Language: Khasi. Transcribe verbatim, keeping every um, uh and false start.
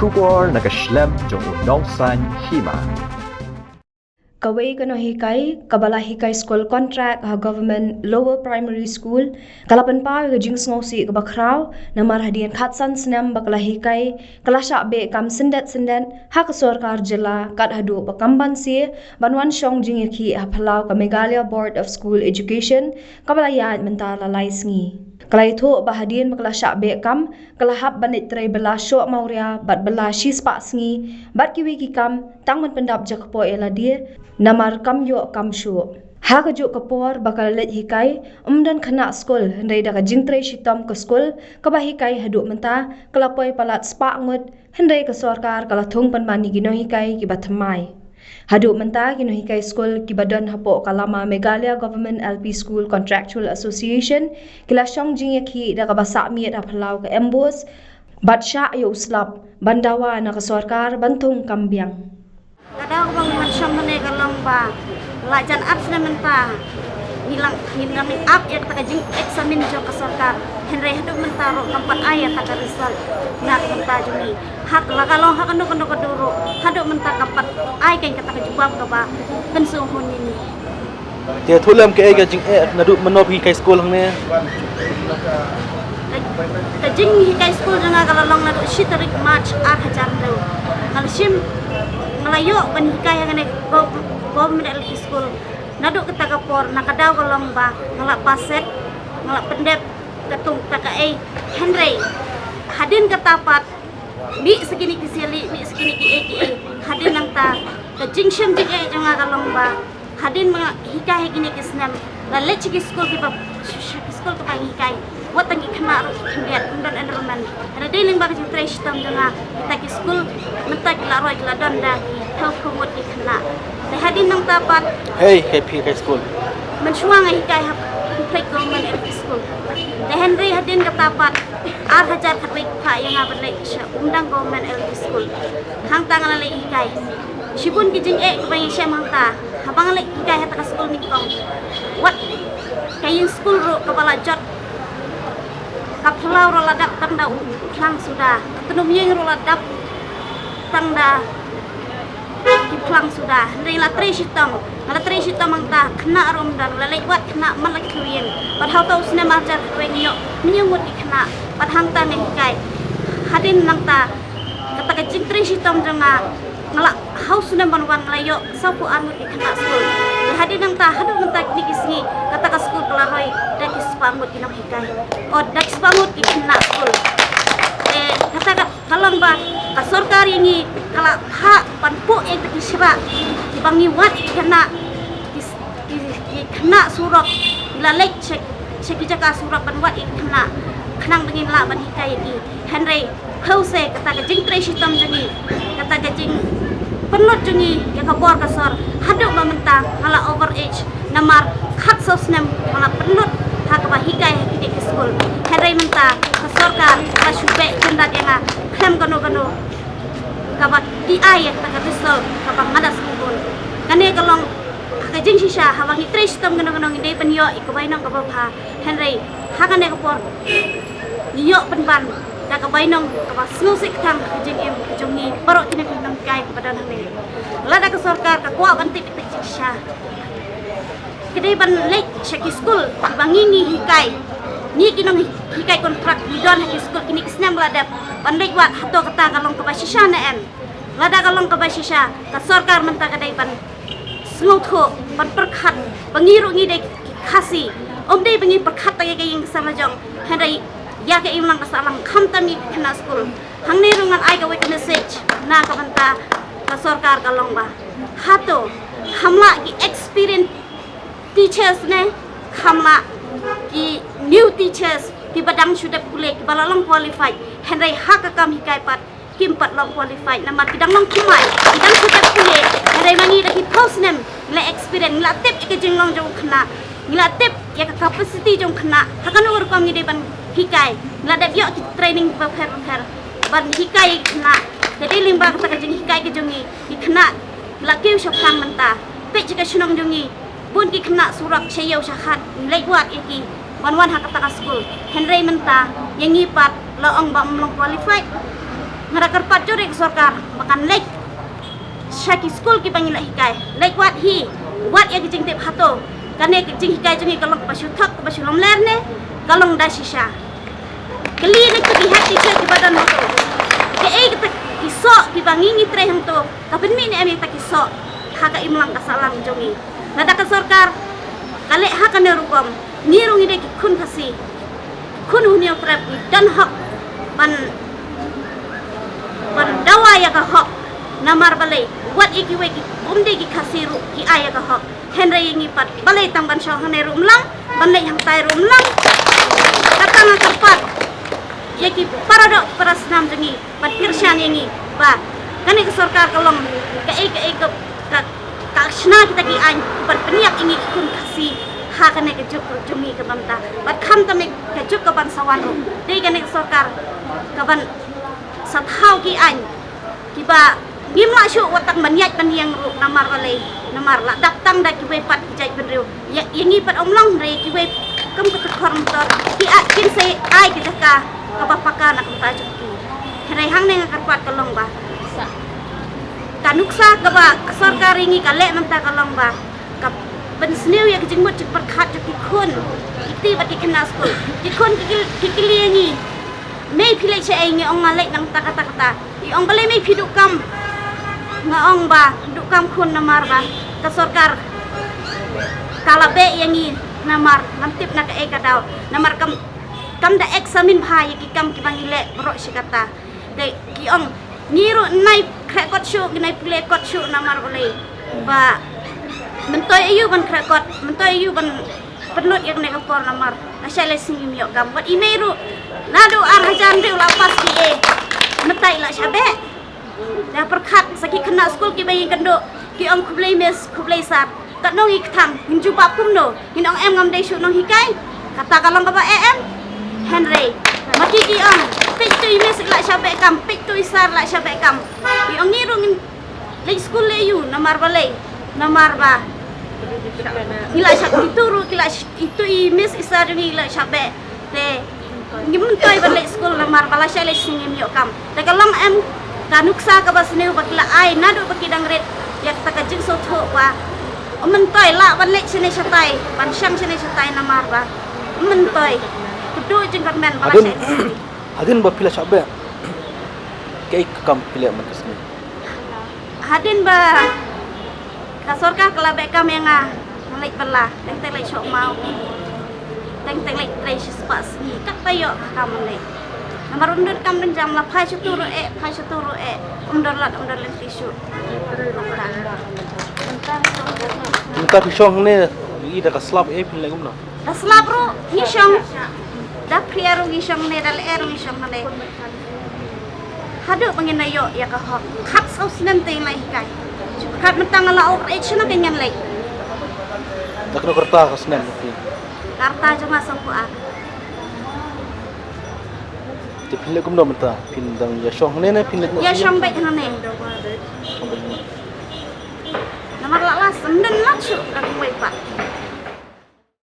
Khubor na ka shlem jong u nongsan hima. Kawei ka nonghikai kaba la hikai skul kontrak ha Government Lower Primary School ka la pynpaw ïa ka jingsngewsih kaba khraw namar hadien khatsan snem ba ka la hikai ka la shah beh kam syndet syndet ha ka sorkar jylla kat haduh ba kam banse ban wan shong jingïakhih ha phyllaw ka Meghalaya Board of School Education kaba la ïaid mynta la lai sngi. Ka la ïathuh ba hadien ba ka la shah beh kam ka la hap ban leit trei bylla shoh mawria bad bylla shispah sngi bad kiwei ki kam tang ban pyndap jakpoh ïa lade namar kam ïoh kam shuh. Ha kajuh ka por ba ka la leit hikai ym don khynnah skul hynrei da ka jingtrei shitom ka skul kaba hikai haduh mynta ka la poi palat spah ngut hynrei ka sorkar ka la thung pynban ïa ki nonghikai kiba thymmai. Haduh mynta ki nonghikai skul kiba don hapoh ka lama Meghalaya Government L P School Contractual Association ki la shong jingïakhih da kaba sah miet ha phyllaw ka MBOSE bad shah ïa u slap ban dawa na ka sorkar ban thung kam biang. Ka daw kaba ngi wan shong hangne ka long ba la jan ar snem mynta ngi la, ngi la ap ïa kata ka jingexamine jong ka sorkar hynrei haduh mynta ruh kam pat ai ïa kata ka result na ka bynta jong ngi. Hap la ka long ha kano kano ka dur ruh haduh mynta kam pat ai kein kata ka jubab kaba pynsngewhun ïa ngi. Te thuh lem kaei ka jingeh naduh mynno phi hikai skul hangne? Ka, ka jinghikai skul jong nga ka la long naduh shi tarik March ar hajar hynriew. Nga la shim, nga la ïoh ban hikai hangne gov-, government L P school. Naduh kata ka por na ka daw ka long ba nga la pass set, nga la pyndep katkum kata kaei. Hynrei hadien kata pat mih sa kine ki sili, mih sa kine kiei kiei. Hadien nangta ka jingshem jingeh jong nga ka long ba hadien ba nga hikai ha kine ki snem, la leit sha ki skul kiba, sha ki skul kiba hikai, wat tang ki khynnah ruh ki khyndiat, ym don enrollment. Hynrei dei lyngba ka jingtrei shitom jong nga, kita ki skul mynta ki la roi, ki la don da ki phew phew ngut ki khynnah. Te hadien nangta pat, hei, hikai phi hikai skul? Mynshuwa nga hikai ha Complete Government L P School. Te hynrei hadien kata pat ar hajar khatwei ki phah ïa nga ban leit sha Umdang Government L P School. Hangta nga la leit hikai. Shibun ki jingeh kiba ngi shem hangta haba nga leit hikai ha kata ka skul nyngkong. Wat ka ïing skul ruh kaba la jot, ka phyllaw ruh la dap tang da u phlang suda, ka tnum ïing ruh la dap tang da ki phlang suda. Hynrei la trei shitom, la trei shitom hangta, khynnah ruh ym don, la leit wad khynnah man la ki thliew ïing. Bad ha uta u snem ar hajar khatwei ngi ïoh hynñiew ngut ki khynnah, bad hangta nga hikai. Hadien nangta kata ka jingtrei shitom jong nga, nga la, ha u snem ban wan nga la ïoh sawphew ar ngut ki khynnah skul. Te hadien nangta haduh mynta kine ki sngi kata ka skul ka la roi da ki spah ngut ki nonghikai, o, da ki spah ngut ki khynnah skul. Te kata ka, ka long ba ka sorkar ïa ngi ka la phah ban phuh ïa kita ki shrah kiba ngi wad ïa ki khynnah, ki, ki, ki khynnah surok, ngi la leit sha, sha ki jaka surok ban wad ïa ki khynnah khnang ba ngin lah ban hikai ïa ki. Hynrei phew se kata ka jingtrei shitom jong ngi, kata ka jingpynlut jong ngi ïa ka bor ka sor, haduh ba mynta nga la over age namar khatsaw snem nga la pynlut ha kaba hikai ha kine ki skul. Hynrei mynta ka sorkar ka shu beh jyndat ïa nga khlem kano kano kaba ki ai ïa kata ka result kaba nga da sngewbha. Kane ka long ha ka jingshisha haba ngi trei shitom kano kano ngi dei ban ïoh ïa ka bainong kaba bha. Hynrei ha kane ka por ngi ïoh pynban da ka bainong kaba sngewsih kthang ha ka jingim ka jong ngi baroh kine ki nonghikai kiba don hangne. Lada ka sorkar ka kwah ban tip ïa ka jingshisha, ka dei ban leit sha ki skul kiba ngi ngi hikai. Ngi ki nonghikai kontrak ngi don ha ki skul kine ki snem ba la dep, ban leit wad hato kata ka long kaba shisha ne em. Lada ka long kaba shisha, ka sorkar mynta ka dei ban sngewthuh, ban pyrkhat ba ngi ruh ngi dei ki Khasi. Ym dei ba ngi pyrkhat tang ïa ka ïing ka sem la jong, hynrei ïa ka imlang ka sahlang, khamtam ïa ki khynnah skul. Hangne ruh ngan ai kawei ka message na ka bynta ka sorkar ka long ba hato kham lah ki experienced teachers ne kham lah ki new teachers kiba dang shu dep pule, kiba la long qualified, hynrei ha ka kam hikai pat kim pat long qualified namar ki dang long thymmai, ki dang shu dep pule. Hynrei ma ngi da ki phew snem ngi la experience, ngi la tip ïa ka jinglong jong u khynnah, ngi la tip ïa ka capacity jong u khynnah. Ha kano ka rukom ngi dei ban hikai, ngi la dep ïoh ki training bapher bapher ban hikai ïa ki khynnah. Te dei lyngba kata ka jinghikai ka jong ngi, ki khynnah ngi la kiew shaphrang mynta. Peit sha ka shnong jong ngi, bun ki khynnah surok sha ïew sha khat ngi leit wad ïa ki ban wan ha kata ka skul. Hynrei mynta ïa ngi pat la ong ba ym long qualified. Nga da kyrpad jur ïa ka sorkar ba kan leit sha ki skul kiba ngi la hikai. Leit wad hi, wad ïa ki jingtip hato kane ka jinghikai jong ngi ka long kaba shu thok, kaba shu lomler ne ka long da shisha. Kylli na ki head teacher kiba don hato, kaei kata ki soh kiba ngi ngi trei hangto, ka pynmih ne em ïa kita ki soh ha ka imlang ka sahlang jong ngi. Lada ka sorkar ka leh ha kane rukom, ngi ruh ngi dei ki khun Khasi, khun u Hynñiewtrep, ngi don hok ban, ban dawa ïa ka hok. Namar balei, wat ïa kiwei ki bym dei ki Khasi ruh ki ai ïa ka hok. Hynrei ïa ngi pat balei tang ban shong hangne ruh ym long, ban leit hangtai ruh ym long. Kata nga kyrpad ïa ki paradoh parasnam jong ngi ban kyrshan ïa ngi ba kane ka sorkar ka long kaei kaei ka, ka, ka shna kita ki aiñ ban pynïap ïa ngi ki khun Khasi ha kane ka juk jong ngi kaba mynta. Bad khamtam ïa ka juk kaban sa wan ruh, dei kane ka sorkar kaban sa thaw ki aiñ kiba ngim lah shuh wat tang ban ïaid ban ïeng ruh. Namar balei? Namar la dap tang da kiwei pat ki jaitbynriew. Ïa, ïa ngi pat ym long, hynrei kiwei kum ka Dkhar Mawkyrwat ki ai, kin sa ai ka jaka kaba paka na ka bynta jong ki. Hynrei hangne nga kyrpad ka long ba ka nuksa kaba ka sorkar ïa ngi ka leh mynta ka long ba ka pynsniew ïa ka jingmut jingpyrkhat jong ki khun, ki kti bad ki khynnah skul. Ki khun ki, ki, ki kylli ïa ngi, mei phi leit shaei? Ngi ong nga leit na kata kata kata. I ong balei mei phi duh kam? Nga ong ba duh kam khun namar ba ka sorkar ka la beh ïa ngi namar ngam tip na kaei ka daw, namar kam, kam da examine bha ïa ki kam kiba ngi leh baroh shi katta. Te ki ong ngi ruh nai khreh kot shuh, ngi nai pule kot shuh namar balei? Ba myntoi aïu ban khreh kot, myntoi aïu ban pynlut ïa kane ka por namar lashai lashisngi ngim ïoh kam. Wat i mei ruh naduh ar hajar hynriew la pass B A, mynta i la shah beh. Da pyrkhat sa ki khynnah skul kiba ïakynduh, ki ong khublei miss, khublei sir. Katno ngi kthang, ngin jubab kumno? Ngin ong em ngam dei shuh nonghikai? Kata ka long kaba eh em? Hynrei ma ki ki ong peit tu i miss i la shah beh kam, peit tu i sir la shah beh kam. I ong ngi ruh ngin leit skul leh aïu namar balei? Namar ba ngi la shah, itu ruh ki la sh-, itu i miss i sir jong ngi la shah beh. Te ngim myntoi ban leit skul namar ba lashai lashisngi ngim ïoh kam. Te ka long em ka nuksa kaba sniew ba ki la ai naduh ba ki dang rit ïa kata ka jingsngewthuh ba ym myntoi lah ban leit shane shatai, ban shong shane shatai namar ba ym myntoi. Kduh jingkyrmen ba lashai lashisngi. Hadien ba phi la shah beh, kaei ka kam phi leh man ka sngi? Hadien ba ka sorkar ka la beh kam ïa nga, nga leit bylla, teng teng leit shoh maw, teng teng leit trei shispah sngi, katba ïoh ka kam leit. Namar ym don kam don jam, la phai sha tu ruh eh, phai sha tu ruh eh, ym don lad ym don lynti shuh. Mynta phi shong hangne, i da ka slap eh phin leh kumno? Da slap ruh ngi shong, da phria ruh ngi shong hangne, da lyer ruh ngi shong hangne. Haduh ba ngin da ïoh ïa ka hok. Khatsaw snem te ngi la hikai. Shu khat mynta nga la overage shano ka ngan leit. Da kano ka rta ka snem phi? Ka rta jong nga sawphew ar. Te phin leh kumno mynta? Phin dang ïa shong hangne ne phin leit? Ïa shong beit hangne. Shong beit hangne. Namar la la snem la shu ka kuwei pat.